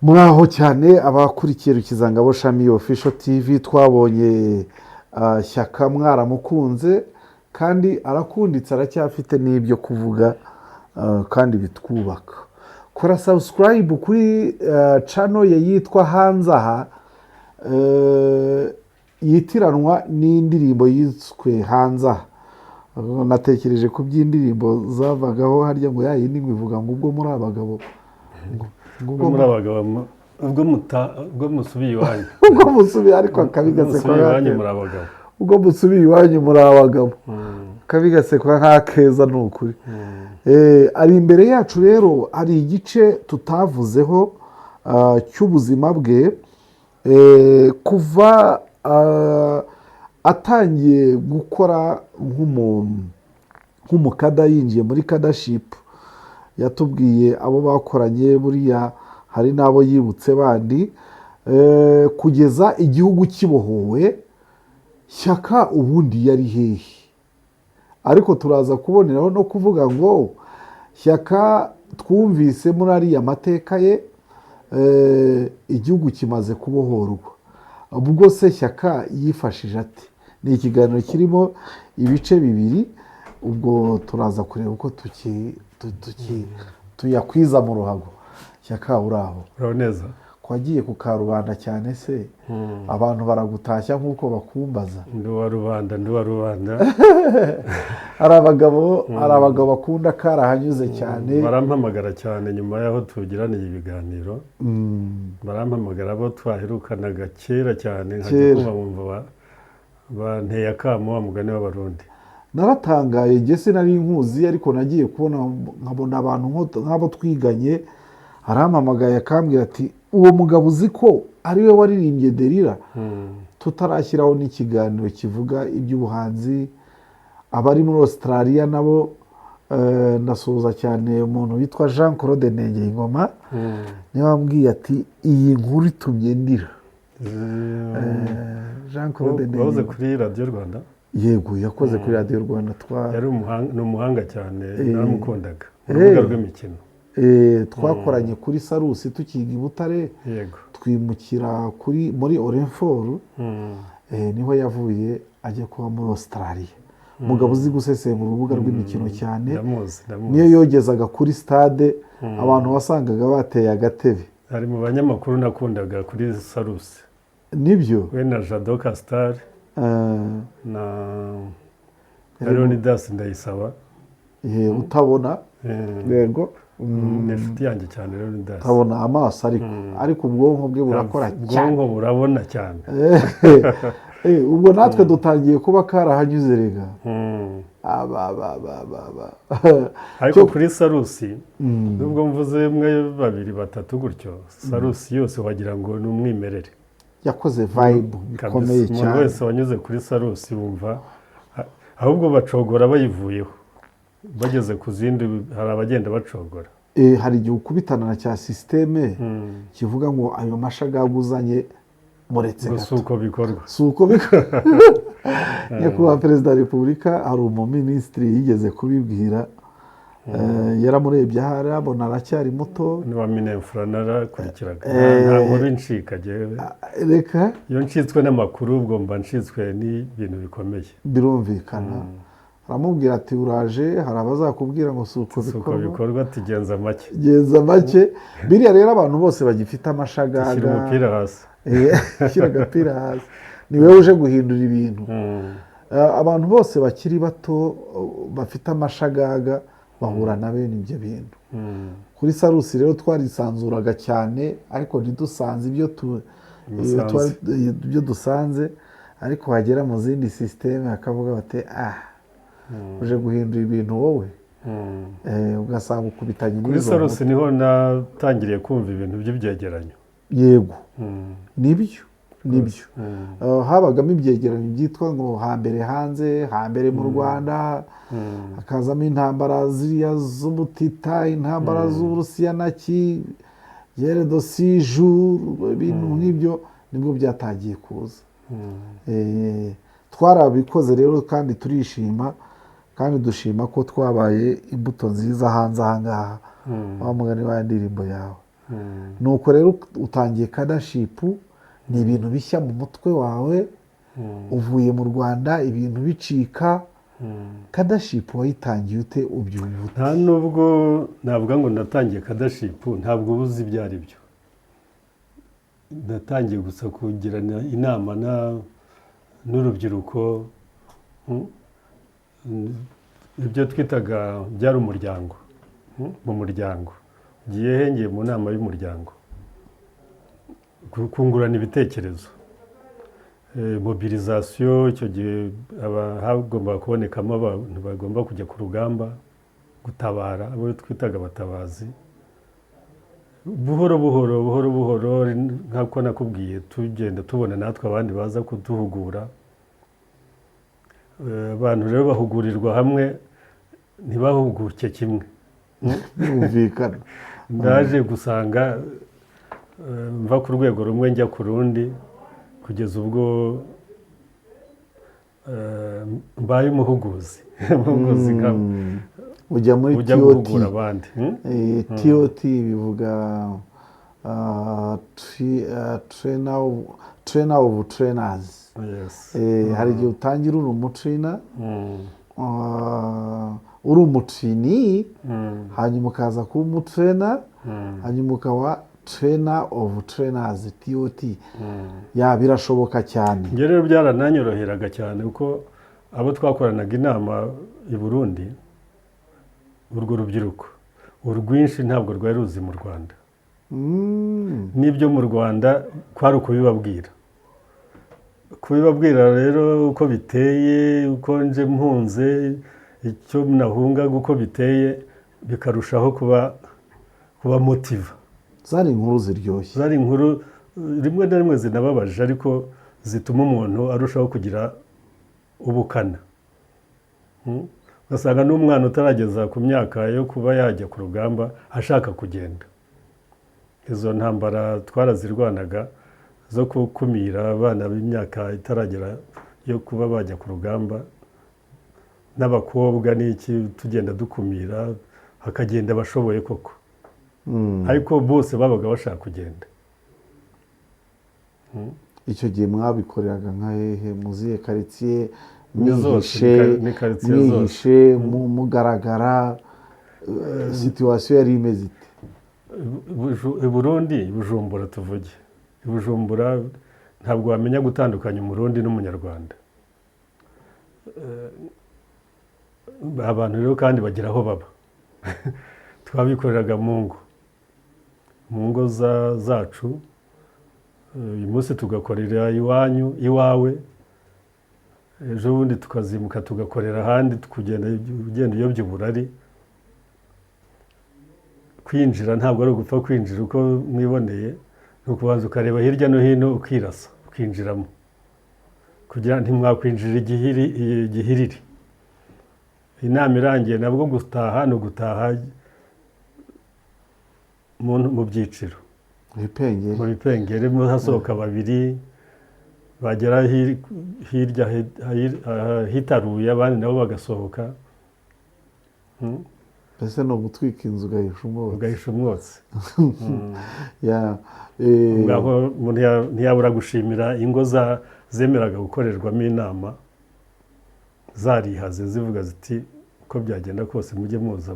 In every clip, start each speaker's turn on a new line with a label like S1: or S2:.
S1: Muraho cyane abakurikiye Rukizangabo Shami Official TV. Twabonye Shyaka mwaramukunze kandi arakunditse, aracyafite n'ibyo kuvuga kandi bitwubaka. Kora subscribe kuri channel ye yitwa Hanze Aha, yitiranwa n'indirimbo yiswe Hanze Aha. Natekereje ku by'indirimbo zavagaho harya ngo ya yindi ngo ivuga ngo ubwo muri abagabo ngo
S2: ubwo muri abagabo ubwo musubiye iwanyu.
S1: Ubwo musubiye, ariko akabi
S2: Ubwo
S1: gasekwa
S2: musubiye iwanyu
S1: nk'akeza.
S2: Muri abagabo.
S1: Ubwo musubiye iwanyu muri abagabo, akabi gasekwa nk'akeza, ni ukuri. Ari imbere yacu rero, hari igice tutavuzeho cy'ubuzima bwe kuva atangiye gukora nk'umukada, yinjiye muri cadreship. Yatubwiye abo bakoranye, buriya hari n'abo yibutse bandi, kugeza igihugu kibohowe. Shyaka ubundi yari hehe? Ariko turaza kuboneraho no kuvuga ngo Shyaka twumvise muri ariya mateka ye, igihugu kimaze kubohorwa, ubwo se Shyaka yifashije ate? Ni ikiganiro kirimo ibice bibiri, ubwo turaza kureba uko tuyakwiza mu ruhago. Shyaka, uraho?
S2: Uraho neza.
S1: Wagiye ku karubanda cyane se, abantu baragutashya nk'uko bakumbaza.
S2: Ndi uwa rubanda, ndi uwa rubanda.
S1: Hari abagabo bakunda karahanyuze cyane.
S2: Barampamagara cyane nyuma y'aho tugiraniye ibiganiro. Barampamagara abo twaherukanaga kera cyane, nkajya
S1: Kera.
S2: kumva bumva banteye akamo, wa mugani w'Abarundi.
S1: Naratangaye, njye sinari nkuzi, ariko nagiye kubona nkabona abantu nk'abo twiganye arampamagaye, akambwira ati: "Uwo mugabo uzi ko ari we waririmbye Derira?" Tutarashyiraho n'ikiganiro kivuga iby'ubuhanzi, abari muri Australia nabo ndasuhuza cyane umuntu witwa Jean Claude Ndengeyingoma, niwe wambwiye ati: "Iyi nkuru itumye ndira." Jean Claude
S2: Wahoze
S1: Ndengeyingoma.
S2: kuri Radiyo Rwanda.
S1: Yego, yakoze kuri Radiyo Rwanda twa
S2: Yari umuhanga, ni umuhanga cyane, naramukundaga mu rubuga rw'imikino.
S1: Twakoranye kuri Salus tukiga i Butare. Twimukira kuri muri Orinfor. Niho yavuye ajya kuba muri Australia. Umugabo uzi gusesengura urubuga rw'imikino cyane.
S2: Ndamuzi, ndamuzi.
S1: Niyo yogezaga kuri stade, abantu wasangaga bateye agatebe.
S2: Ari mu banyamakuru nakundaga kuri Salus.
S1: Nibyo.
S2: We na Jado Castar na Leonidas Ndayisaba.
S1: Utabona. Yego.
S2: Ni inshuti yanjye cyane Leonidas.
S1: Utabona amaso, ariko ubwonko bwe burakora cyane.
S2: Ubwonko burabona cyane.
S1: Ubwo natwe dutangiye kuba karahanyuze rega. Aba aba aba aba aba.
S2: Ariko kuri Salus, nubwo mvuze umwe, babiri, batatu gutyo, Salus yose wagira ngo ni umwimerere.
S1: Yakoze vibe
S2: Kabisa.
S1: bikomeye
S2: Umuntu
S1: cyane.
S2: wese wanyuze kuri Salus wumva ahubwo bacogora bayivuyeho, bageze ku zindi hari abagenda bacogora.
S1: Hari igihe ukubitana na cya système kivuga ngo ayo mashagaga uzanye muretse
S2: Ngo si
S1: gato.
S2: uko bikorwa.
S1: Si uko bikorwa. Nyakubahwa Perezida wa Repubulika, hari umuminisitiri yigeze kubibwira. Yaramurebye ahari abona aracyari muto.
S2: Ni wa MININFRA, narakurikiraga. Nta nkuru incika jyewe.
S1: Reka.
S2: Iyo ncitswe n'amakuru, ubwo mba ncitswe n'ibintu bikomeye.
S1: Birumvikana. Aramubwira ati: "Uraje, hari abazakubwira ngo si uko
S2: Si uko
S1: bikorwa."
S2: bikorwa, tugenza make.
S1: Genza make. Biriya rero, abantu bose bagifite amashagaga.
S2: Shyira umupira hasi.
S1: Shyira agapira hasi, ni wowe uje guhindura ibintu. Abantu bose bakiri bato bafite amashagaga bahura na bene ibyo bintu. Kuri Salus rero twarisanzuraga cyane, ariko ntidusanze ibyo tu
S2: Musanze.
S1: ibyo dusanze, ariko wagera mu zindi système bakavuga bati: "Ah, uje guhindura ibintu wowe." Ugasanga ukubitanye
S2: Kuri
S1: n'izo
S2: Salus
S1: nkuta.
S2: niho natangiriye kumva ibintu by'ibyegeranyo.
S1: Yego, nibyo, nibyo. Habagamo ibyegeranyo byitwa ngo hambere hanze, hambere mu Rwanda, hakazamo intambara ziriya z'ubutita, intambara z'Uburusiya na ki guerre de 6 jours, ibintu nk'ibyo nibwo byatangiye kuza. Twarabikoze rero kandi turishima, kandi dushima ko twabaye imbuto nziza hanze aha ngaha, wa mugani wa ndirimbo yawe. Nuko rero utangiye cadreship, ni ibintu bishya mu mutwe wawe, uvuye mu Rwanda ibintu bicika. Cadreship wayitangiye ute? Ubyumva ute?
S2: Nta nubwo navuga ngo natangiye cadreship, ntabwo uba uzi ibyo ari byo. Natangiye gusa kugirana inama n'urubyiruko, ibyo twitaga byari umuryango, mu muryango ngiye he? Ngiye mu nama y'umuryango, kungurana ibitekerezo. Mobilisation icyo gihe hagombaga kubonekamo abantu bagomba kujya ku rugamba gutabara, abo twitaga abatabazi. Buhoro buhoro, buhoro buhoro, nk'uko nakubwiye, tugenda tubona natwe abandi baza kuduhugura. Abantu rero bahugurirwa hamwe, ntibahuguke kimwe.
S1: Birumvikana.
S2: Ndaje gusanga mva ku rwego rumwe njya ku rundi, kugeza ubwo mbaye umuhuguzi
S1: Ujya muri
S2: ujya
S1: TOT.
S2: guhugura abandi.
S1: TOT bivuga trainer of trainers.
S2: Yes.
S1: Hari igihe utangira uri umutrainer, uri umutrainee, hanyuma ukaza kuba umutrainer, hanyuma ukaba trainer of trainers, TOT. Ya, birashoboka cyane.
S2: Njye rero byarananyoroheraga cyane, kuko abo twakoranaga inama i Burundi, urwo rubyiruko urwinshi ntabwo rwari ruzi mu Rwanda. N'ibyo mu Rwanda kwari ukubibabwira. Kubibabwira rero uko biteye, uko nje mpunze, icyo nahungaga uko biteye, bikarushaho kuba motiva.
S1: Zari inkuru ziryoshye.
S2: Zari inkuru rimwe na rimwe zinababaje, ariko zituma umuntu arushaho kugira ubukana. Ugasanga n'umwana utarageza ku myaka yo kuba yajya ku rugamba ashaka kugenda. Izo ntambara twarazirwanaga zo gukumira abana b'imyaka itaragera yo kuba bajya ku rugamba, n'abakobwa n'iki, tugenda dukumira, hakagenda abashoboye koko, ariko bose babaga bashaka kugenda.
S1: Icyo gihe mwabikoreraga nka hehe, muzihe karitsiye?
S2: Ni zose,
S1: Mwihishe?
S2: ni karitsiye zose.
S1: Mwihishe, mugaragara, situation yari imeze ite?
S2: I Burundi, i Bujumbura, tuvuge i Bujumbura, ntabwo wamenya gutandukanya Umurundi n'Umunyarwanda. Abantu rero kandi bagira aho baba. Twabikoreraga mu ngo zacu. Uyu munsi tugakorera iwanyu, iwawe, ejo bundi tukazimuka tugakorera ahandi, kugenda ugenda uyobya uburari. Kwinjira ntabwo ari ugupfa kwinjira uko mwiboneye, ni ukubanza ukareba hirya no hino, ukirasa ukinjiramo, kugira ntimwakwinjira igihiriri. Inama irangiye nabwo gutaha ni ugutaha mu byiciro.
S1: Ibipengeri.
S2: Mu bipengeri hasohoka babiri, bagera hirya hitaruye abandi nabo bagasohoka.
S1: Mbese ni ugutwika inzu ugahisha umwotsi.
S2: Ugahisha umwotsi.
S1: Ya,
S2: Ngaho umuntu ntiyabura gushimira ingo zemeraga gukorerwamo inama, zarihaze zivuga ziti: "Uko byagenda kose mujye muza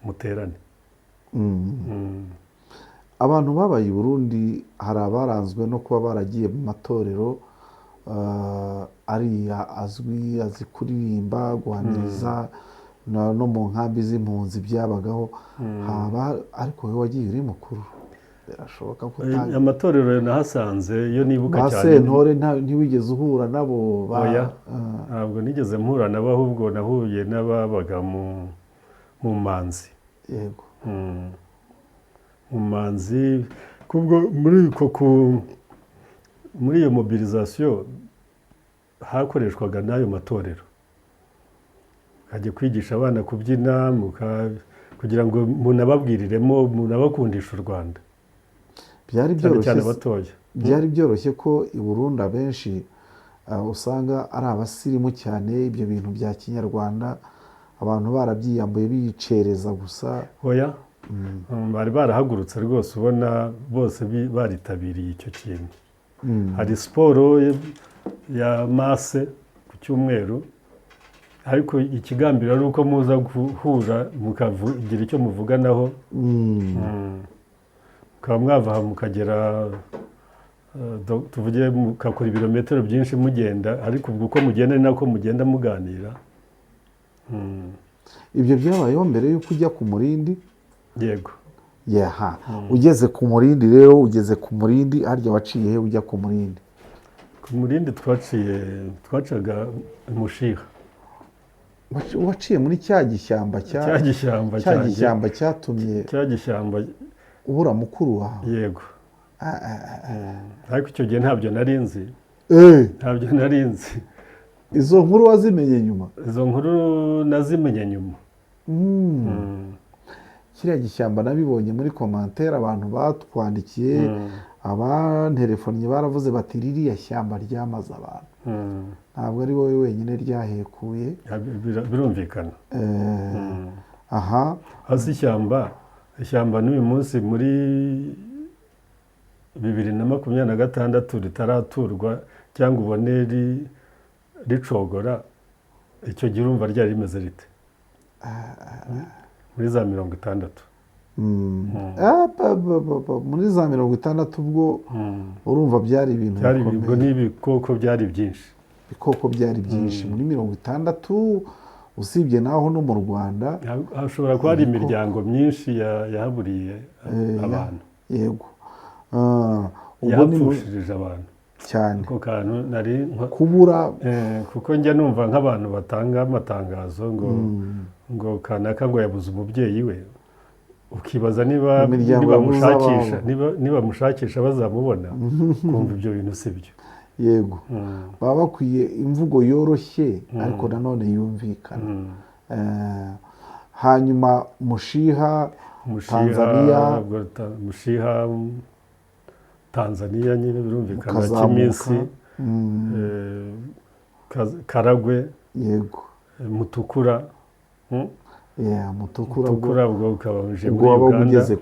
S2: muterane."
S1: Abantu babaye i Burundi, hari abaranzwe no kuba baragiye mu matorero, ariya azwi, azi kuririmba, guhamiriza, no mu nkambi z'impunzi byabagaho haba. Ariko wowe wagiye uri mukuru, birashoboka ko
S2: Amatorero nahasanze iyo nibuka
S1: ba
S2: cyane
S1: Sentore ntiwigeze uhura nabo
S2: Oya. Ntabwo nigeze mpura nabo, ahubwo nahuye n'ababaga mu manzi. Mu manzi, kubwo muri iyo mobilisation hakoreshwaga n'ayo matorero, ukajya kwigisha abana kubyina, kugira ngo munababwiriremo, munabakundishe u Rwanda,
S1: Byari
S2: cyane
S1: byoroshye
S2: cyane abatoya.
S1: Byari byoroshye ko i Burundi abenshi usanga ari abasirimu cyane, ibyo bintu bya kinyarwanda abantu barabyiyambuye, biyicereza gusa.
S2: Oya. Bari barahagurutse rwose, ubona bose baritabiriye icyo kintu. Hari siporo ya masse ku cyumweru, ariko ikigambiro ari uko muza guhura mukagira icyo muvuganaho, mukaba mwava aha mukagera, tuvuge mugakora ibirometero byinshi mugenda, ariko ubwo uko mugenda ni nako mugenda muganira.
S1: Ibyo byabayeho mbere y'uko ujya ku Murindi?
S2: Yego.
S1: Yaha, ugeze ku Murindi rero, ugeze ku Murindi, harya waciye he ujya ku Murindi?
S2: Ku Murindi twacaga Mushiha.
S1: Waciye muri cya gishyamba cya
S2: Cya gishyamba
S1: cya
S2: cyanjye.
S1: gishyamba cyatumye
S2: Cya gishyamba.
S1: ubura mukuru wawe?
S2: Yego.
S1: Ah, ah, ah.
S2: Ariko icyo gihe ntabyo nari nzi. Ntabyo nari nzi.
S1: Izo nkuru wazimenye nyuma?
S2: Izo nkuru nazimenye nyuma.
S1: Kiriya gishyamba nabibonye muri commentaire abantu batwandikiye, abanterefonnye baravuze bati: "Ririya shyamba ryamaze abantu." Ntabwo ari wowe wenyine ryahekuye.
S2: Birumvikana.
S1: Aha.
S2: Hasi ishyamba n'uyu munsi muri 2026 ritaraturwa cyangwa ubone ricogora, icyo gihe urumva ryari rimeze rite muri za 60?
S1: Ah, muri za 60 ubwo urumva byari ibintu
S2: Byari
S1: bikomeye.
S2: Ubwo n'ibikoko byari byinshi.
S1: Ibikoko byari byinshi muri 60, usibye naho no mu Rwanda.
S2: Hashobora kuba hari imiryango myinshi yahaburiye abantu.
S1: Yego. Ah, ubwo ni
S2: Yahapfushirije abantu.
S1: Cyane.
S2: Ako kantu nari
S1: Kubura.
S2: Kuko njya numva nk'abantu batanga amatangazo ngo kanaka ngo yabuze umubyeyi we, ukibaza niba
S1: Imiryango yabuze
S2: nibamushakisha
S1: ababo.
S2: nibamushakisha bazamubona, kumva ibyo bintu si byo.
S1: Yego, baba bakwiye imvugo yoroshye ariko nanone yumvikana. Hanyuma Mushiha,
S2: Mushiha,
S1: Tanzania.
S2: Ubwo Mushiha, Tanzania nyine birumvikana.
S1: Mukazamuka.
S2: Kiminsi, Karagwe, Mutukura.
S1: Yeah, Mutukura ubwo.
S2: Mutukura ubwo ukaba uje
S1: Ubwo
S2: muri
S1: wabaga
S2: Uganda.
S1: ugeze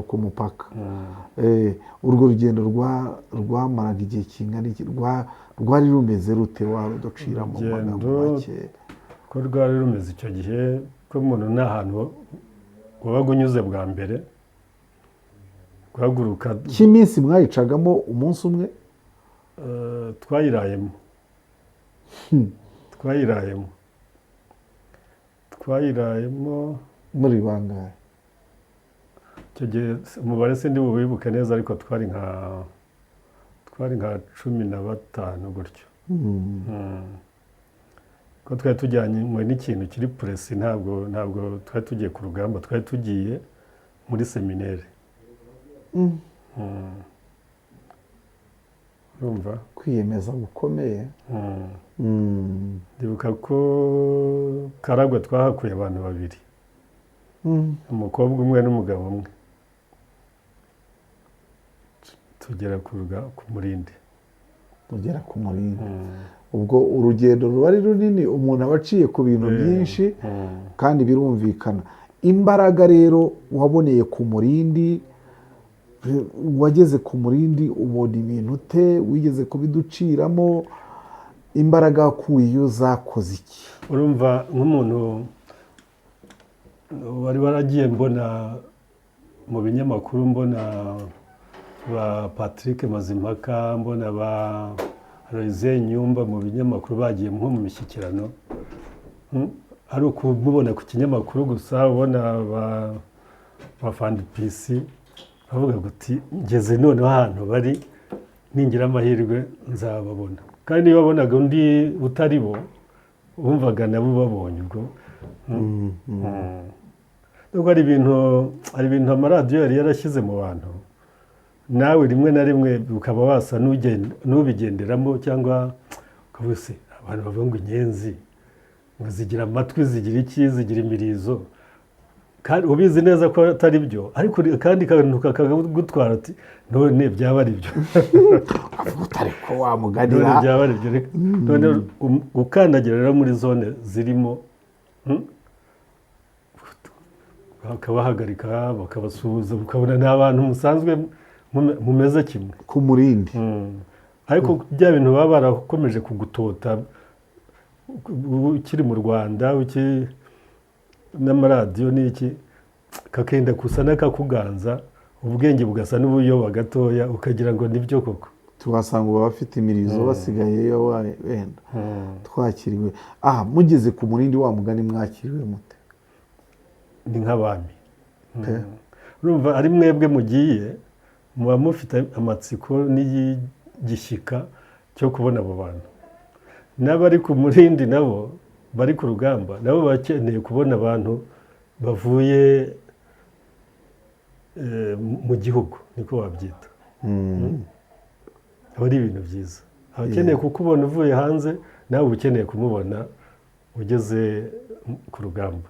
S1: ku mupaka. Urwo rugendo rwamaraga igihe kingana iki? Rwari rumeze rute? Waruducira mu magambo
S2: Urugendo
S1: make?
S2: Ko rwari rumeze icyo gihe, ko umuntu nta hantu wabaga unyuze bwa mbere, guhaguruka.
S1: Cy'iminsi mwayicagamo umunsi umwe?
S2: Twayirayemo, twayirayemo, twayirayemo.
S1: Muri bangahe?
S2: Icyo gihe umubare sindi buwibuke neza, ariko twari nka 15 gutyo. Ko twari tujyanywe n'ikintu kiri précis, ntabwo twari tugiye ku rugamba, twari tugiye muri séminaire. Urumva?
S1: Kwiyemeza gukomeye.
S2: Ndibuka ko Karagwe twahakuye abantu babiri, umukobwa umwe n'umugabo umwe, tugera ku Murindi.
S1: Ugera ku Murindi. Ubwo urugendo ruba ari runini, umuntu aba aciye ku bintu byinshi, kandi birumvikana. Imbaraga rero waboneye ku Murindi, wageze ku Murindi ubona ibintu ute? Wigeze kubiduciramo. Imbaraga wakuye iyo zakoze iki?
S2: Urumva, nk'umuntu wari waragiye mbona mu binyamakuru, mbona ba Patrick Mazimpaka, mbona ba Aloys Nyumba mu binyamakuru bagiye nko mu mishyikirano, ari ukumubona ku kinyamakuru gusa, ubona ba Fandipisi bavuga guti: "Ngeze noneho ahantu bari, ningira amahirwe nzababona." Kandi niba wabonaga undi utari bo, wumvaga nabo babonye ubwo. Nubwo hari ibintu amaradiyo yari yarashyize mu bantu, nawe rimwe na rimwe ukaba wasa n'ubigenderamo, cyangwa ukavuga se abantu bavuga ngo inyenzi ngo zigira amatwi, zigira iki, zigira imirizo, kandi ubizi neza ko atari byo, ariko kandi kantu kakagutwara ati: "None byaba ari byo?"
S1: Avuga utari ko
S2: None
S1: wamuganira.
S2: byaba ari byo? Reka none ukandagira rero muri zone zirimo, Bakabahagarika, bakabasuhuza, ukabona ni abantu musanzwe mumeze kimwe.
S1: Ku Murindi.
S2: Ariko bya bintu baba barakomeje kugutota ukiri mu Rwanda, ukiri n'amaradiyo n'iki, kakenda gusa n'akakuganza, ubwenge bugasa n'ubuyoba gatoya, ukagira ngo nibyo koko.
S1: Tuhasanga ubu abafite imirizo basigayeyo wenda twakiriwe. Aha mugeze ku Murindi, wa mugani, mwakiriwe mute?
S2: Ni nk'abami. Urumva ari mwebwe mugiye, muba mufite amatsiko n'igishyika cyo kubona abo bantu. N'abari ku Murindi nabo bari ku rugamba, nabo bakeneye kubona abantu bavuye mu gihugu, niko wabyita. Aba ari ibintu byiza. Abakeneye kukubona uvuye hanze, nawe uba ukeneye kumubona ugeze ku rugamba.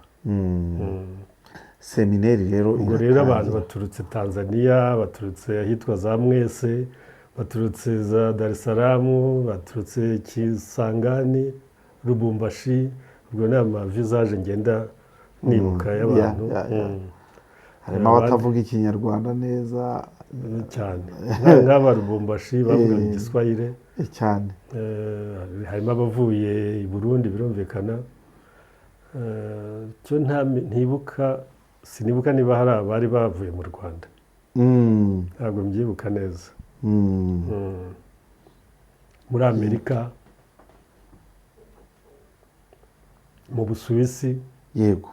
S1: Semineri rero
S2: Ubwo rero abantu
S1: iratangira.
S2: baturutse Tanzania, baturutse ahitwa za Mwese, baturutse za Dar es Salaam, baturutse Kisangani, Lubumbashi, ubwo ni amavisages ngenda nibuka y'abantu.
S1: Harimo abatavuga Ikinyarwanda neza.
S2: Cyane, nk'aba Lubumbashi bavugaga Igiswahili.
S1: Cyane.
S2: Harimo abavuye i Burundi, birumvikana. Cyo ntibuka, sinibuka niba hari abari bavuye mu Rwanda. Ntabwo mbyibuka neza. Muri Amerika, mu Busuwisi.
S1: Yego.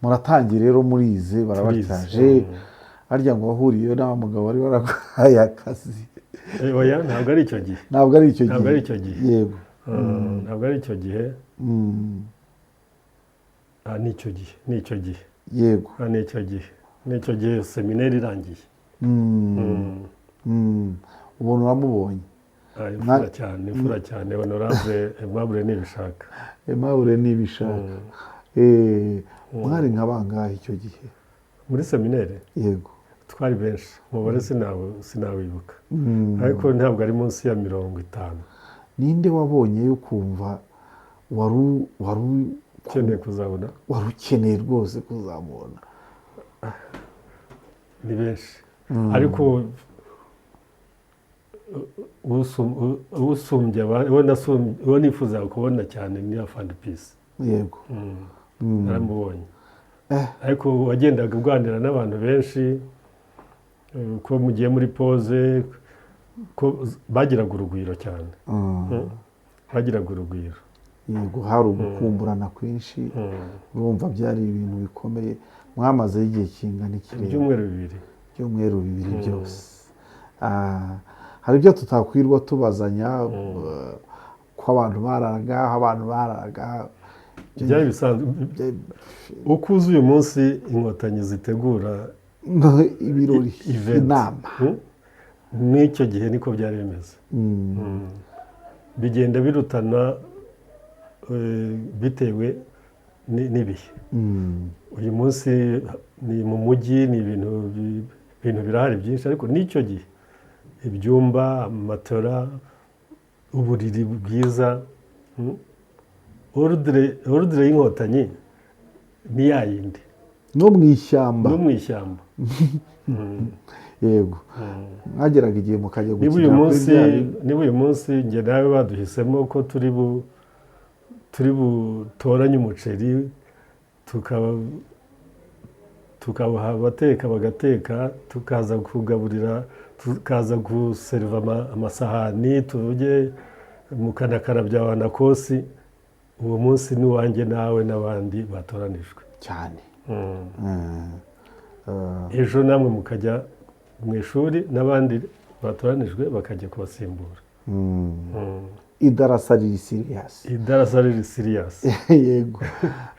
S1: Muratangiye rero, murize, barabatyaje.
S2: Turize.
S1: Harya ngo wahuriyeyo n'aba mugabo wari waraguhaye akazi?
S2: Oya, ntabwo ari icyo gihe.
S1: Ntabwo ari icyo gihe.
S2: Ntabwo ari icyo gihe. Ntabwo ari icyo gihe. Ah, ni icyo gihe, ni icyo gihe. Ah, ni icyo gihe, ni icyo gihe seminari irangiye.
S1: Ubona uramubonye.
S2: Ah, imfura cyane, imfura cyane, Honorable Aimable Nibishaka.
S1: Aimable Nibishaka. Mwari nka bangahe icyo gihe?
S2: Muri seminari?
S1: Yego.
S2: Twari benshi, umubare sinawibuka, ariko ntabwo ari munsi ya 50.
S1: Ninde wabonye ukumva wari
S2: Ukeneye kuzabona?
S1: Wari ukeneye rwose kuzamubona?
S2: Ni benshi, ariko usumbye uwo nifuzaga kubona cyane ni Afande Peace. Naramubonye. Ariko wagendaga uganira n'abantu benshi, ko mugiye muri pause, ko bagiraga urugwiro cyane. Bagiraga urugwiro.
S1: Yego, hari ugukumburana kwinshi. Urumva byari ibintu bikomeye. Mwamazeho igihe kingana iki rero?
S2: Ibyumweru 2.
S1: Ibyumweru 2 byose. Hari ibyo tutakwirwa tubazanya, ko abantu bararaga, aho abantu bararaga.
S2: Byari bisanzwe. Uko uzi uyu munsi Inkotanyi zitegura
S1: ibirori,
S2: event.
S1: Inama.
S2: N'icyo gihe niko byari bimeze. Bigenda birutana bitewe n'ibihe. Uyu munsi ni mu mujyi, ni ibintu birahari byinshi, ariko n'icyo gihe ibyumba, amatora, uburiri bwiza, Ordre y'Inkotanyi ni ya yindi.
S1: No mu ishyamba.
S2: No mu ishyamba.
S1: Yego, mwageraga igihe mukajya
S2: Niba uyu
S1: gukinira kuri
S2: munsi
S1: bya bindi.
S2: Niba uyu munsi njye nawe baduhisemo ko turi butoranye umuceri, tukawuha abateka bagateka, tukaza kugaburira, tukaza guseriva amasahani, tuvuge mukanakarabya wanakosi, uwo munsi ni uwanjye nawe n'abandi batoranijwe.
S1: Cyane.
S2: Ejo namwe mukajya mu ishuri, n'abandi batoranijwe bakajya kubasimbura.
S1: Idarasa riri serious.
S2: Idarasa riri serious.
S1: Yego,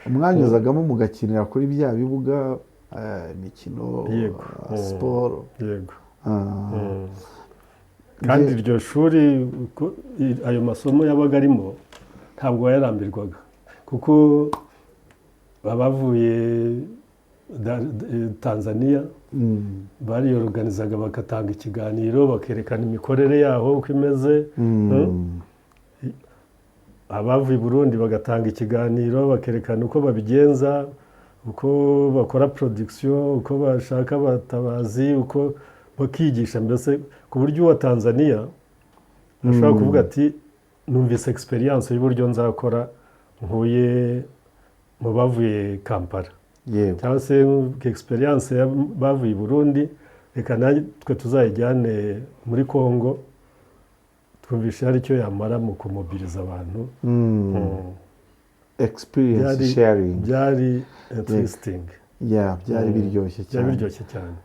S1: mwanyuzagamo mugakinira kuri bya bibuga, imikino, siporo.
S2: Yego. Kandi iryo shuri, uko ayo masomo yabaga arimo, ntabwo wayarambirwaga, kuko abavuye Tanzania bariyoruganizaga, bagatanga ikiganiro, bakerekana imikorere yaho uko imeze. Abavuye i Burundi bagatanga ikiganiro, bakerekana uko babigenza, uko bakora production, uko bashaka abatabazi, uko bakigisha, mbese ku buryo uwa Tanzania ashobora kuvuga ati: "Numvise experience y'uburyo nzakora nkuye mu bavuye Kampala," cyangwa se experience bavuye i Burundi, reka natwe tuzayijyane muri Congo, twumvishe hari icyo yamara mu kumobiriza abantu.
S1: Experience sharing.
S2: Byari interesting.
S1: Yeah, byari biryoshye
S2: Byari
S1: cyane.
S2: biryoshye cyane.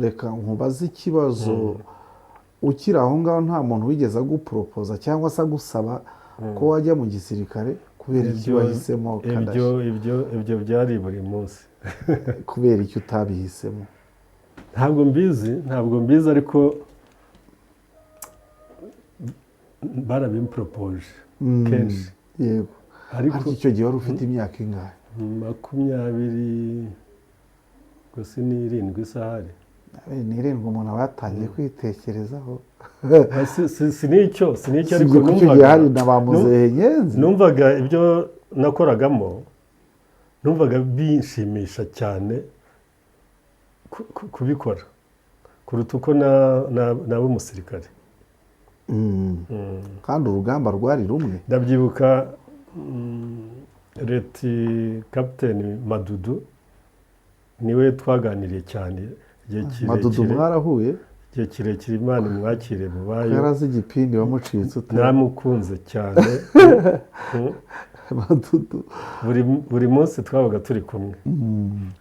S1: Reka nkubaze ikibazo. Ukiri aho ngaho, nta muntu wigeze aguporopoza cyangwa se agusaba ko wajya mu gisirikare? Kubera iki wahisemo
S2: Ibyo
S1: kadashi?
S2: Ibyo byari buri munsi.
S1: Kubera iki utabihisemo?
S2: Ntabwo mbizi, ntabwo mbizi, ariko barabimporopoje kenshi. Ariko
S1: Ariko icyo gihe wari ufite imyaka ingahe?
S2: 27 gusa, ni isahari.
S1: 27 umuntu aba yatangiye kwitekerezaho.
S2: Si nicyo, ariko
S1: Sibyo ko icyo gihe hari
S2: numvaga
S1: na ba muzehe Nyenzi.
S2: Numvaga ibyo nakoragamo, numvaga binshimisha cyane kubikora kuruta uko naba umusirikare.
S1: Kandi urugamba rwari rumwe.
S2: Ndabyibuka, late kapiteni Madudu niwe twaganiriye cyane igihe
S1: Madudu?
S2: kirekire.
S1: Mwarahuye?
S2: Igihe kirekire, Imana imwakire mubayo.
S1: Yarazi igipindi wamucitse ute?
S2: Naramukunze cyane.
S1: Madudu.
S2: Buri munsi twabaga turi kumwe.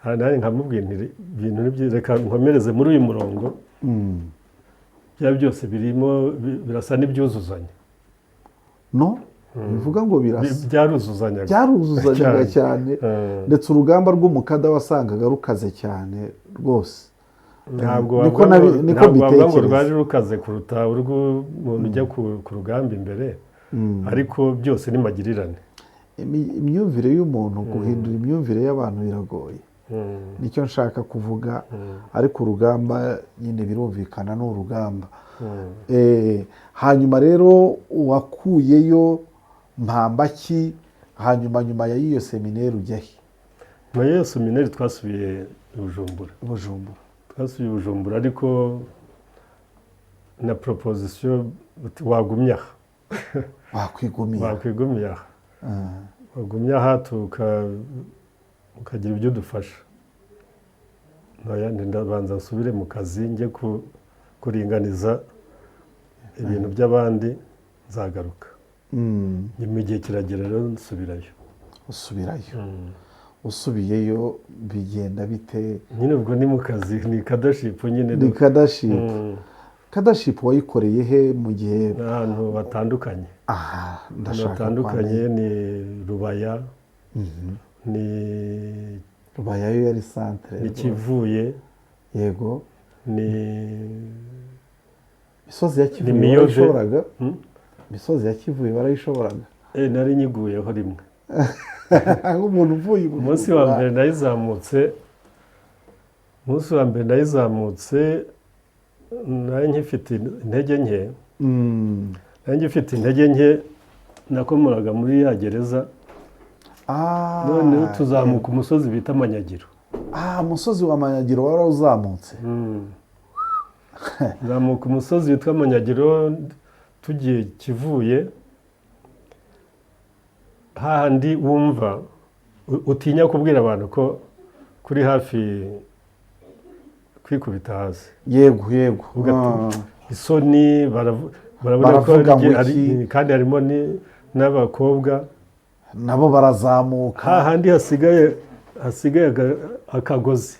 S2: Nanjye nkamubwira nti: "Ibintu ni byiza, reka nkomereze muri uyu murongo." Byaba byose birimo birasa n'ibyuzuzanya.
S1: No bivuga ngo birasa.
S2: Byaruzuzanyaga.
S1: Byaruzuzanyaga cyane. Ndetse urugamba rw'umukada wasangaga rukaze cyane rwose.
S2: Ntabwo
S1: Niko
S2: wavuga
S1: niko
S2: ntabwo wavuga ngo
S1: mbitekereza.
S2: rwari rukaze kuruta urw'umuntu ujya ku rugamba imbere, ariko byose ni magirirane.
S1: Imyumvire y'umuntu, guhindura imyumvire y'abantu biragoye. Nicyo nshaka kuvuga. Ariko urugamba nyine birumvikana, ni urugamba. Hanyuma rero wakuyeyo mpambaki? Hanyuma nyuma ya y'iyo semineri ujya he?
S2: Nyuma y'iyo seminari twasubiye i Bujumbura.
S1: Bujumbura.
S2: Twasubiye i Bujumbura, ariko na proposition uti wagumye aha.
S1: Wakwigumiye.
S2: Wakwigumiye aha. Wagumye aha ukagira ibyo udufasha. Ntoya, ndabanza nsubire mu kazi, njye kuringaniza ibintu by'abandi, nzagaruka. Nyuma igihe kiragera rero nsubirayo.
S1: Usubirayo. Usubiyeyo bigenda bite?
S2: Nyine ubwo ni mu kazi, ni cadreship nyine.
S1: Ni cadreship. Cadreship wayikoreye he mu gihe?
S2: Ni ahantu hatandukanye.
S1: Aha
S2: Ahantu
S1: ndashaka
S2: hatandukanye.
S1: kwamenya.
S2: Ni Rubaya, ni
S1: Rubayayo yari centre
S2: ni
S1: rwose.
S2: Kivuye. Ni
S1: Imisozi ya Kivuye
S2: Ni Miyove.
S1: warayishoboraga?
S2: Hmm?
S1: Imisozi ya Kivuye warayishoboraga?
S2: Nari nyiguyeho rimwe.
S1: Nk'umuntu uvuye i
S2: Umunsi wa
S1: Bujumbura.
S2: mbere nayizamutse, umunsi wa mbere nayizamutse nari nkifite intege nke. Nari ngifite intege nke, nakomoraga muri ya gereza. Noneho tuzamuka umusozi bita Amanyagiro.
S1: Ah, umusozi wa Manyagiro warawuzamutse?
S2: Zamuka umusozi witwa Amanyagiro tugiye Kivuye, hahandi wumva utinya kubwira abantu ko kuri hafi kwikubita hasi.
S1: Yego.
S2: Isoni, barabona ko
S1: Baravuga ngo iki?
S2: kandi harimo n'abakobwa.
S1: Nabo barazamuka.
S2: Hahandi hasigaye akagozi.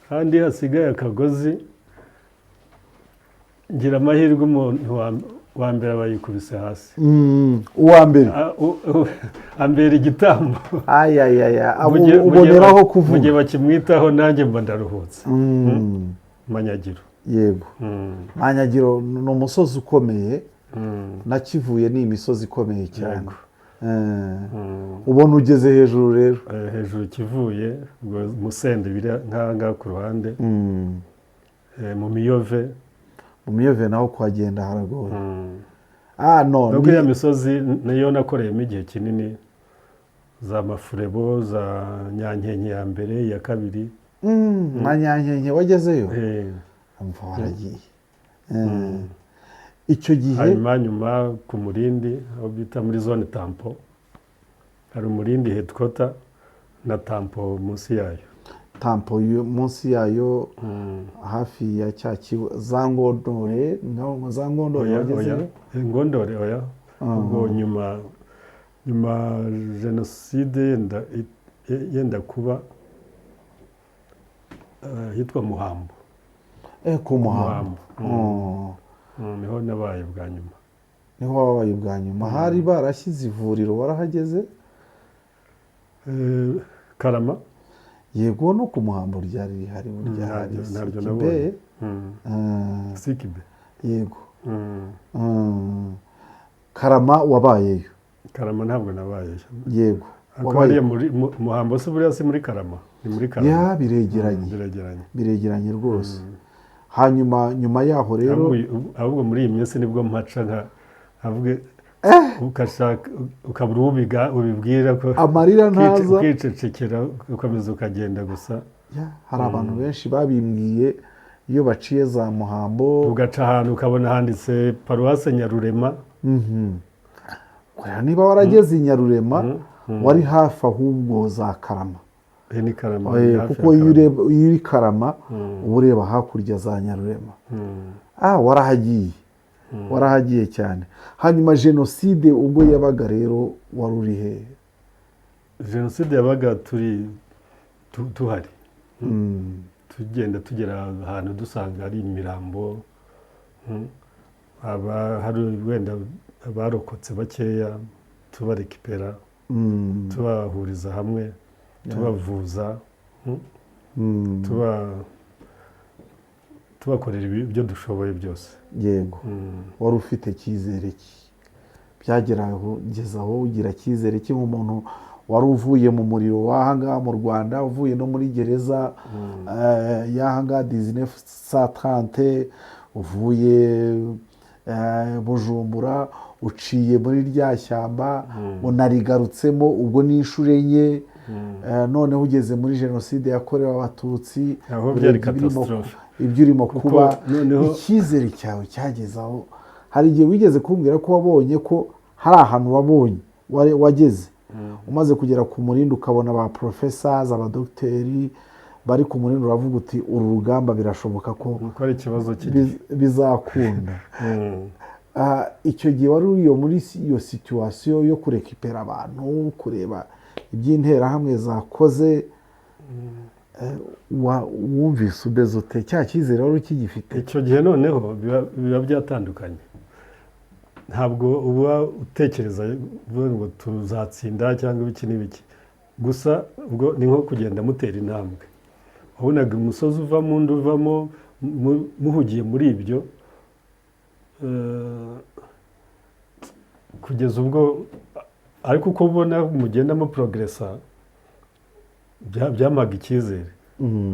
S2: Handi hasigaye akagozi, ngira amahirwe umuntu wa mbere aba yikubise hasi.
S1: Uwa mbere?
S2: Ambera igitambo.
S1: Ayayaya.
S2: Mu gihe
S1: Uboneraho
S2: mu gihe
S1: kuvuga.
S2: bakimwitaho, nanjye mba ndaruhutse. Manyagiro.
S1: Manyagiro ni umusozi ukomeye. Na Kivuye ni imisozi ikomeye cyane. Ubona ugeze hejuru rero.
S2: Hejuru Kivuye, ubwo Musende biri nk'aha ngaha ku ruhande. Mu Miyove.
S1: Mu Miyove naho kuhagenda haragoye. Ah, no.
S2: Nubwo iriya misozi niyo nakoreyemo igihe kinini, za Mafurebo, za Nyankenke ya mbere, iya kabiri.
S1: Na Nyankenke wagezeyo?
S2: Eh.
S1: Umva, waragiye. Icyo gihe
S2: Hanyuma nyuma ku Murindi, aho bita muri zone tampon, hari Umurindi headquarter na tampon munsi yayo.
S1: Tampon munsi yayo, hafi ya cya kigo za Ngondore, za Ngondore.
S2: Oya, oya.
S1: Wagezeyo?
S2: Ngondore oya. Ubwo nyuma jenoside yenda kuba, hitwa Muhambo.
S1: Ku Muhambo.
S2: Muhambo.
S1: Oh.
S2: Niho nabaye bwa nyuma.
S1: Niho wabaye ubwa nyuma. Hari barashyize ivuriro, warahageze?
S2: Karama.
S1: Yego, no ku Muhambo ryari rihari burya, hari
S2: Ntabyo
S1: Sikibe.
S2: nabonye. Sikibe.
S1: Yego. Karama wabayeyo?
S2: Karama ntabwo nabayeyo. Ariko
S1: Wabaye
S2: hariya muri Muhambo se buriya si muri Karama? Ni muri Karama.
S1: Ya, biregeranye.
S2: Biregeranye.
S1: Biregeranye rwose. Hanyuma nyuma yaho rero?
S2: Ahubwo muri iyi minsi nibwo mpaca nka avuge ukashaka ukabura ubiga ubibwira ko
S1: Amarira ntaza.
S2: Ukicecekera, ukomeza ukagenda gusa.
S1: Ya, hari abantu benshi babimbwiye iyo baciye za Muhambo.
S2: Ugaca ahantu ukabona handitse Paruwase Nyarurema.
S1: Kureba niba warageze i Nyarurema, wari hafi ahubwo za Karama.
S2: Ni Karama.
S1: Eh,
S2: Ni hafi
S1: kuko
S2: ya
S1: iyo
S2: Karama.
S1: ureba, iyo uri Karama uba ureba hakurya za Nyarurema. Ah, warahagiye, warahagiye cyane. Hanyuma jenoside ubwo yabaga rero wari uri hehe?
S2: Jenoside yabaga turi tuhari, tugenda tugera ahantu dusanga ari imirambo. Hari wenda abarokotse bakeya tubarekipera, tubahuriza hamwe, tubavuza, tubakorera ibyo dushoboye byose.
S1: Wari ufite icyizere ki? Byagera aho ugira icyizere ki nk'umuntu wari uvuye mu muriro w'ahangaha mu Rwanda, uvuye no muri gereza y'ahangaha 1930, uvuye Bujumbura, uciye muri rya shyamba, unarigarutsemo ubwo ni inshuro enye, noneho ugeze muri jenoside yakorewe Abatutsi,
S2: Aho byari
S1: urebye
S2: catastrophe.
S1: Ibyo urimo
S2: Kuko
S1: kuba,
S2: noneho
S1: icyizere cyawe cyageze aho? Hari igihe wigeze kumbwira ko wabonye ko hari ahantu wabonye wageze, umaze kugera ku Murindi, ukabona ba professors, abadogiteri bari ku Murindi, uravuga uti: "Uru rugamba birashoboka ko
S2: Nuko ari ikibazo cy'igihe.
S1: bizakunda." Ah, icyo gihe wari uri muri iyo situation yo kurekipera abantu, kureba iby'Interahamwe zakoze, wumvise umeze ute? Cya cyizere wari ukigifite?
S2: Icyo gihe noneho biba byatandukanye. Ntabwo uba utekereza uvuga ngo tuzatsinda cyangwa ibiki n'ibiki gusa. Ubwo ni nko kugenda mutera intambwe, wabonaga umusozi uvamo undi uvamo, muhugiye muri ibyo, kugeza ubwo, ariko uko ubona mugenda muprogressa, byampaga icyizere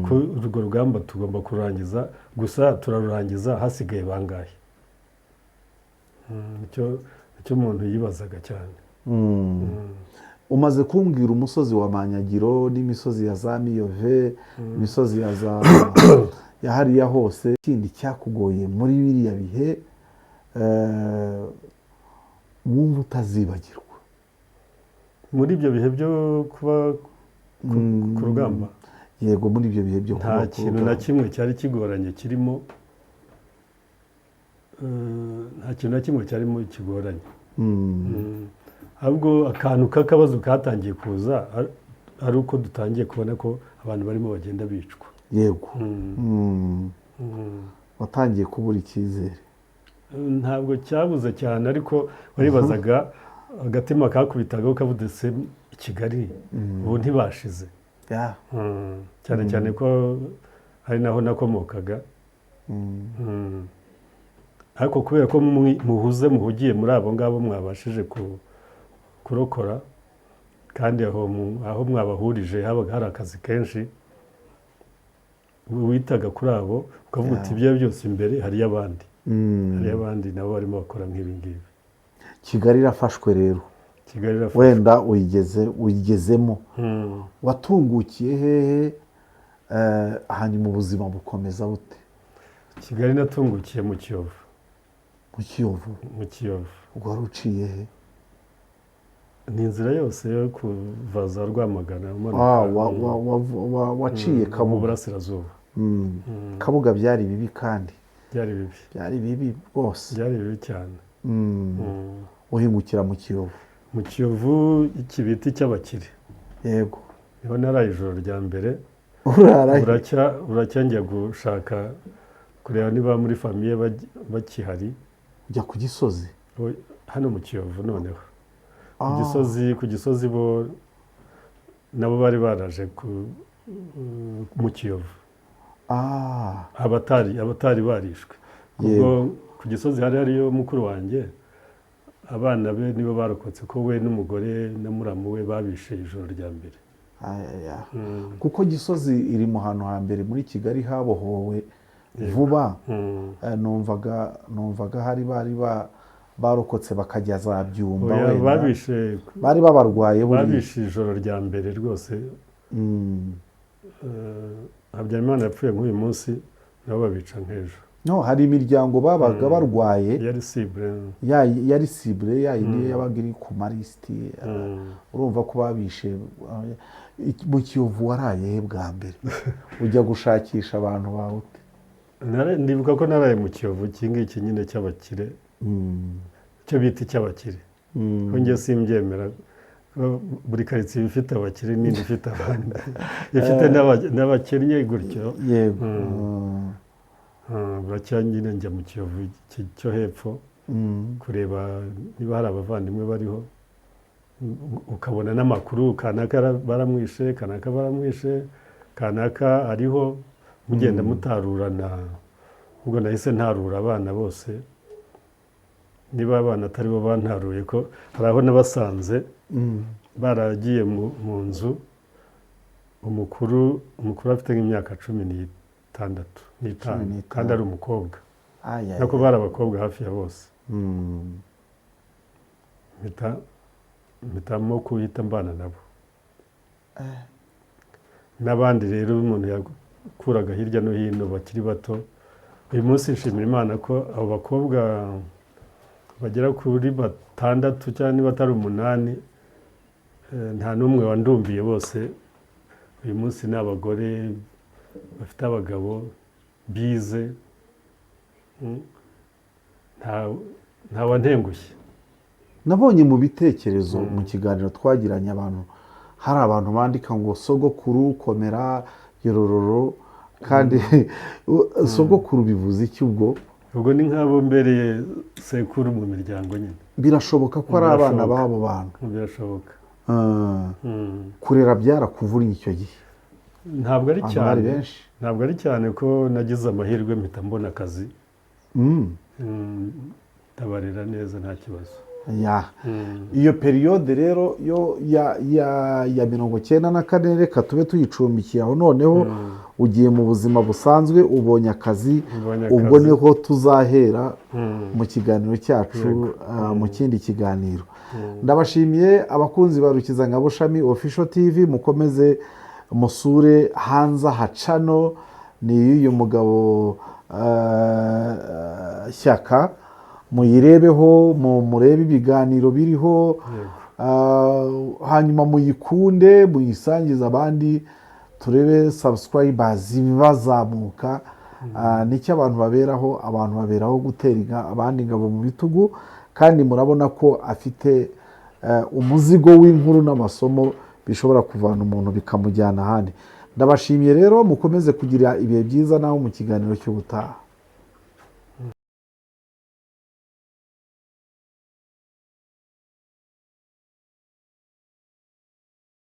S2: ko urwo rugamba tugomba kurangiza. Gusa turarurangiza hasigaye bangahe? Nicyo umuntu yibazaga cyane.
S1: Umaze kumbwira umusozi wa Manyagiro n'imisozi ya za Miyove, imisozi ya za ya hariya hose. Ikindi cyakugoye muri biriya bihe, wumva utazibagirwa?
S2: Muri ibyo bihe byo kuba ku rugamba?
S1: Yego, muri ibyo bihe byo
S2: Nta
S1: kuba ku
S2: kintu na
S1: rugamba.
S2: kimwe cyari kigoranye kirimo. Nta kintu na kimwe cyarimo kigoranye. Ahubwo akantu k'akabazo katangiye kuza ari uko dutangiye kubona ko abantu barimo bagenda bicwa.
S1: Watangiye kubura icyizere?
S2: Ntabwo cyabuze cyane, ariko waribazaga, agatima kakubitaga kavuze: "Se i Kigali ubu ntibashize?" Cyane cyane ko ari naho nakomokaga. Ariko kubera ko muhuze, muhugiye muri abo ngabo mwabashije kurokora, kandi aho mwabahurije habaga hari akazi kenshi, witaga kuri abo ukavuga uti: "Ibyo byose imbere hariyo abandi, hariyo abandi nabo barimo bakora nk'ibi ngibi."
S1: Kigali irafashwe rero.
S2: Kigali irafashwe.
S1: Wenda uyigezemo. Watungukiye hehe? Hanyuma ubuzima bukomeza bute?
S2: Kigali natungukiye mu Kiyovu.
S1: Mu Kiyovu?
S2: Mu Kiyovu.
S1: Ubwo wari uciye he?
S2: Ni inzira yose yo kuva za Rwamagana umanuka.
S1: Waciye
S2: Mu
S1: Kabuga?
S2: Burasirazuba.
S1: Kabuga byari bibi kandi.
S2: Byari bibi.
S1: Byari bibi rwose.
S2: Byari bibi cyane.
S1: Uhingukira mu Kiyovu?
S2: Mu Kiyovu, ikibiti cy'abakire. Niho naraye ijoro rya mbere.
S1: Urarahe?
S2: Buracya njya gushaka kureba niba muri famille bakihari.
S1: Ujya ku Gisozi?
S2: Hano mu Kiyovu noneho. Ku Gisozi, ku Gisozi bo nabo bari baraje mu Kiyovu. Abatari barishwe. Ubwo ku Gisozi hari hariyo mukuru wanjye, abana be nibo barokotse, ko we n'umugore na muramu we babishe ijoro rya mbere.
S1: Aya. Kuko Gisozi iri mu hantu hambere muri Kigali habohowe vuba. Numvaga hari bari barokotse bakajya za Byumba.
S2: Oya,
S1: wenda
S2: babishe
S1: bari babarwaye buriya.
S2: Babishe ijoro rya mbere rwose. Habyarimana yapfuye nk'uyu munsi, nabo babica nk'ejo.
S1: No hari imiryango babaga barwaye.
S2: Yari cible.
S1: Yari cible ya yindi yabaga iri ku malisiti. Urumva ko babishe. Mu Kiyovu waraye he bwa mbere ujya gushakisha abantu bawe ute?
S2: Ndibuka ko naraye mu Kiyovu iki ngiki nyine cy'abakire, icyo bita icy'abakire, ko njye simbyemera ko buri karitsiye iba ifite abakire n'indi ifite abandi, ifite n'abakennye gutyo. Buracya nyine njya mu Kiyovu cyo hepfo kureba niba hari abavandimwe bariho, ukabona n'amakuru: kanaka baramwishe, kanaka baramwishe, kanaka ariho, mugenda mutarurana. Ubwo nahise ntarura abana bose, niba abana atari bo bantaruye, ko hari aho nabasanze baragiye mu nzu. Umukuru afite nk'imyaka 16, n'itanu.
S1: 15.
S2: Kandi ari umukobwa.
S1: Ay, ay,
S2: Nako
S1: ay.
S2: bari abakobwa hafi ya bose. Mpitamo kuhita mbana nabo n'abandi rero umuntu yakuraga hirya no hino bakiri bato. Uyu munsi nshimira Imana ko abo bakobwa bagera kuri batandatu cyangwa niba atari umunani, nta n'umwe wandumbiye. Bose uyu munsi ni abagore bafite abagabo bize. Nta wantengushye.
S1: Nabonye mu bitekerezo mu kiganiro twagiranye, abantu, hari abantu bandika ngo "Sogokuru komera yorororo". Kandi sogokuru bivuze iki ubwo?
S2: Ubwo ni nk'abo mbereye sekuru mu miryango nyine.
S1: Birashoboka ko ari abana
S2: Birashoboka.
S1: b'abo bantu.
S2: Birashoboka.
S1: Kurera byarakuvunnye icyo gihe?
S2: Ntabwo ari
S1: Abantu bari
S2: cyane.
S1: benshi.
S2: Ntabwo ari cyane, ko nagize amahirwe mpita mbona akazi. Ndabarera neza, nta kibazo.
S1: Iyo période rero yo ya 94, reka tube tuyicumbikiye aho. Noneho ugiye mu buzima busanzwe, ubonye akazi.
S2: Mbonye
S1: Ubwo
S2: akazi.
S1: niho tuzahera mu kiganiro cyacu, mu kindi kiganiro. Ndabashimiye abakunzi ba Rukizangabo Shami Official TV. Mukomeze musure hanze aha channel ni iy'uyu mugabo Shyaka, muyirebeho, murebe ibiganiro biriho. Hanyuma muyikunde, muyisangize abandi, turebe subscribers bazamuka. Nicyo abantu baberaho, abantu baberaho gutera abandi ingabo mu bitugu. Kandi murabona ko afite umuzigo w'inkuru n'amasomo bishobora kuvana umuntu bikamujyana ahandi. Ndabashimiye rero, mukomeze kugira ibihe byiza naho mu kiganiro cy'ubutaha.